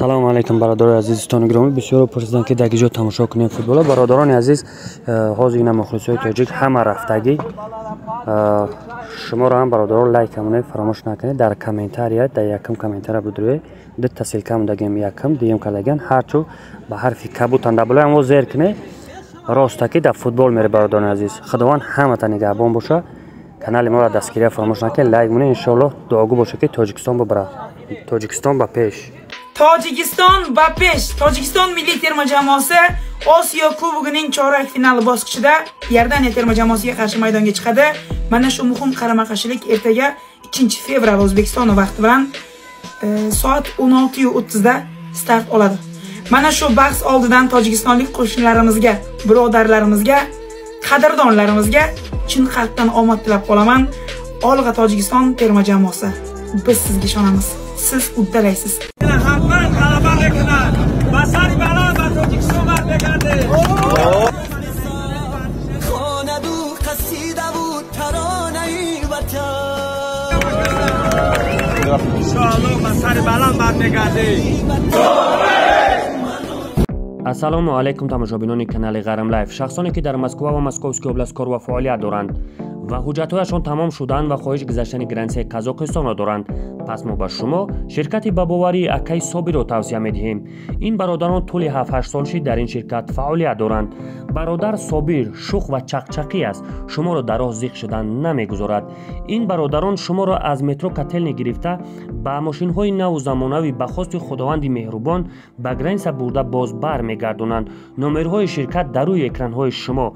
Ассалому алайкум, бародарони азизистони гиромӣ. Бисёро пурсиданд, ки дар ки ҷо тамошо кунем футбола. Бародарони азиз, ҳозир ина мухлисои тоҷик ҳама рафтагӣ. Шуморо ҳам, бародарон, лайк камонед, фаромӯш накунед. Дар комментария, дар якум комментария будруе дута ссылка мондагем, якум, дуюм кардагиан. Ҳарчу ба ҳарфи кабутан дар болои ҳамо зер кунед, ростаки дар футбол мере. Бародарони азиз, Худованд ҳамата нигаҳбон боша. Канали моро дастгирия фаромӯш накунед, лайк монед. Иншоаллоҳ, дуогӯ боша, ки Тоҷикистон бубара. Тоҷикистон ба пеш! Tojikiston ba pesh! Tojikiston milliy terma jamoasi Osiyo Kubogining chorak finali bosqichida Iordaniya terma jamoasiga qarshi maydonga chiqadi. Mana shu muhim qarama-qarshilik ertaga, 2-fevral O'zbekiston vaqti bilan soat 16:30 da start oladi. Mana shu bahs oldidan tojikistonlik qo'shnilarimizga, birodarlarimizga, qadrdonlarimizga chin qalbdan omad tilab qolaman. Olg'a, Tojikiston terma jamoasi! Biz sizga ishonamiz. Siz uddalaysiz. Ҳатман ғалаба мекунад ва сари баланд ба Тоҷикистон бармегардед. Хонаду қасидаву таронаи ватан. Иншоаллоҳ, ба сари баланд бармегардед. Ассалому алайкум, тамошобинони канали Ғарм Лайф. Шахсоне, ки дар Москва ва Московский област кор ва фаъолият доранд ва ҳуҷҷатҳояшон тамом шуданд ва хоҳиш гузаштани границаи Қазоқистонро доранд, пас мо ба шумо ширкати ба боварии акаи Собирро тавсия медиҳем. Ин бародарон тӯли 7-8 сол шид дар ин ширкат фаъолият доранд. Бародар Собир шух ва чақчақӣ аст, шуморо дар роҳ зиқ шудан намегузорад. Ин бародарон шуморо аз метро Котельный гирифта, ба мошинҳои наву замонавӣ, ба хости Худованди меҳрубон, ба граница бурда, боз бармегардонанд. Номерҳои ширкат дар рӯи экранҳои шумо.